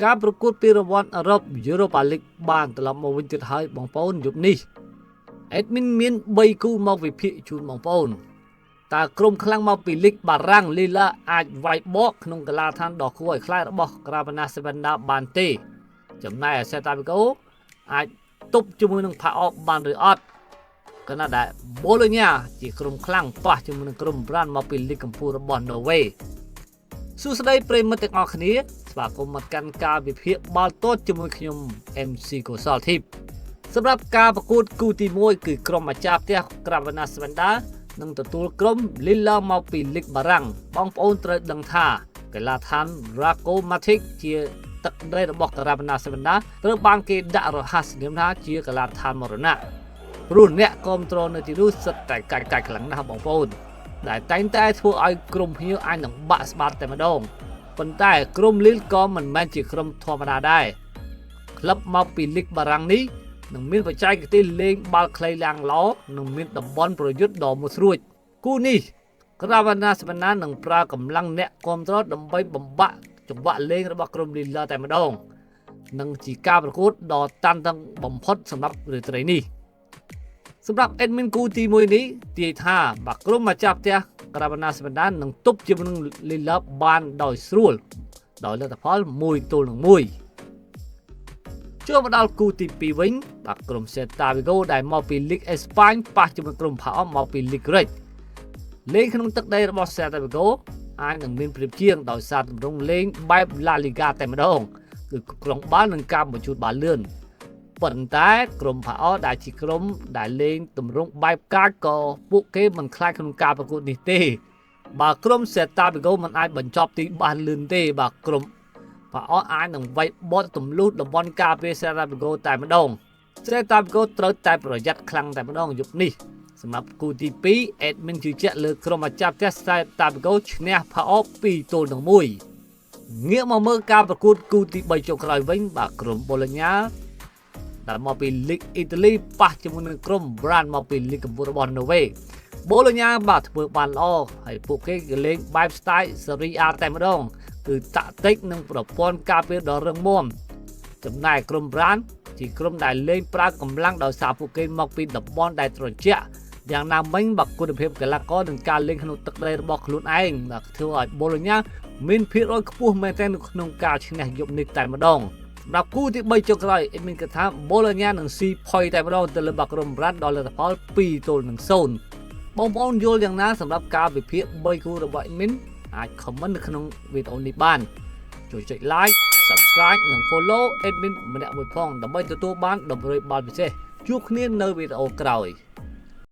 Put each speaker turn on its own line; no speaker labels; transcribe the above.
ការប្រកួតពានរង្វាន់អឺរ៉ុប Europa League បានត្រឡប់មកវិញទៀតហើយបងប្អូនយប់នេះ Admin មាន3គូមកវិភាគជូនបងប្អូនតើក្រុមខ្លាំងមកពីលីកបារាំងលីឡាអាចវាយបកក្នុងកីឡាដ្ឋានដ៏គួរឲ្យខ្លាចរបស់ក្រាបាណាសេវិនដាបានទេចំណែកឯសេតាវីកូអាចទប់ជាមួយនឹងផាអកបានឬអត់ខណៈដែលបូឡូញ៉ាជាក្រុមខ្លាំងប៉ះជាមួយនឹងក្រុមប្រានមកពីលីកកំពូលរបស់ណូវេសួស្តីប្រិយមិត្តទាំងអស់គ្នាស្វាគមន៍មកកាន់ការវិភាគបាល់ទាត់ជាមួយខ្ញុំ MC កុសលធីបសម្រាប់ការប្រកួតគូទី1គឺក្រុមម្ចាស់ផ្ទះក្រាវណាស្វែនដានឹងទទួលក្រុមលីឡាមកពីលីកបារាំងបងប្អូនត្រូវដឹងថាកីឡាដ្ឋាន Rako Matic ជាទឹកដីរបស់ក្រាវណាស្វែនដាត្រូវបានគេដាក់រហស្សនាមថាជាកីឡាដ្ឋានមរណៈព្រោះអ្នកគ្រប់គ្រងនៅទីនោះសិតតែកាច់កាច់ខ្លាំងណាស់បងប្អូនដែលតែងតែធ្វើឲ្យក្រុមភ្ញៀវអាចនឹងបាក់ស្បាតតែម្ដងប៉ុន្តែក្រុមលីលក៏មិនមែនជាក្រុមធម្មតាដែរក្លឹបមកពីលីកបារាំងនេះនឹងមានបច្ចេកទេសលេងបាល់ខ្លីឡើងល្អនិងមានតំបន់ប្រយុទ្ធដ៏មុតស្រួចគូនេះក្រាវ៉ាណាសវណ្ណានឹងប្រើកម្លាំងអ្នកគ្រប់គ្រងដើម្បីបំបាក់ចង្វាក់លេងរបស់ក្រុមលីឡាតែម្ដងនិងជាការប្រកួតដ៏តានតឹងបំផុតសម្រាប់រាត្រីនេះសម្រាប់ admin គូទី1នេះទាយថាបើក្រុមម្ចាស់ផ្ទះក្រាវ៉ាណាសវណ្ណានឹងទប់ជាមួយនឹងលីឡាបានដោយស្រួលដោយលទ្ធផល1ទល់នឹង1ចូលមកដល់គូទី2វិញបាទក្រុមសេតាវីហ្គោដែលមកពីលីកអេស្ប៉ាញប៉ះជាមួយក្រុមផាអមមកពីលីកក្រិចលេងក្នុងទឹកដីរបស់សេតាវីហ្គោអាចនឹងមានប្រៀបជាងដោយសារទម្រង់លេងបែបឡាលីហ្គាតែម្ដងគឺក្រុងបាល់នឹងការបញ្ជូនបាល់លឿនប៉ុន្តែក្រុមផាអដែលជាក្រុមដែលលេងទម្រង់បែបកាចក៏ពួកគេមិនខ្លាចក្នុងការប្រកួតនេះទេបើក្រុមសេតាវីហ្គោមិនអាចបញ្ចប់ទីបានលឿនទេបាទក្រុមផាអអាចនឹងវាយបត់ទម្លុះតំបន់ការពារសេតាវីហ្គោតែម្ដងសេតាវីហ្គោត្រូវតែប្រយ័ត្នខ្លាំងតែម្ដងយប់នេះសម្រាប់គូទី2 admin ជឿជាក់លើក្រុមអាចារ្យផ្ទះសេតាវីហ្គោឈ្នះផាអ2ទល់នឹង1ងាកមកមើលការប្រកួតគូទី3ចុងក្រោយវិញបាទក្រុមបូឡូញ៉ាដែលមកពីលីកអ៊ីតាលីប៉ះជាមួយនឹងក្រុមប្រានមកពីលីកកំពូលរបស់ណូវេបូឡូញ៉ាបាទធ្វើបានល្អហើយពួកគេក៏លេងបែប style Serie A តែម្ដងគឺតាក់ទិកនិងប្រព័ន្ធការពារដ៏រឹងមាំចំណែកក្រុមប្រានជាក្រុមដែលលេងប្រើកម្លាំងដោយសារពួកគេមកពីតំបន់ដែលត្រជាក់យ៉ាងណាមិញបាទគុណភាពកីឡាករនិងការលេងក្នុងទឹកដីរបស់ខ្លួនឯងបាទធ្វើឲ្យបូឡូញ៉ាមានភាគរយខ្ពស់មែនទែននៅក្នុងការឈ្នះយប់នេះតែម្ដងសម្រាប់គូទី3ចុងក្រោយអេមីនគិតថាបូឡូញ៉ានឹងស៊ីផុយតែម្ដងទៅលើបាក្រុមប្រានដល់លទ្ធផល2ទល់នឹង0បងប្អូនយល់យ៉ាងណាសម្រាប់ការវិភាគ3គូរបស់អេមីនអាច comment នៅក្នុងវីដេអូនេះបានជួយចុច like subscribe និង follow admin ម្នាក់មួយផងដើម្បីទទួលបានតម្រុយបាល់ពិសេសជួបគ្នានៅវីដេអូក្រោយ។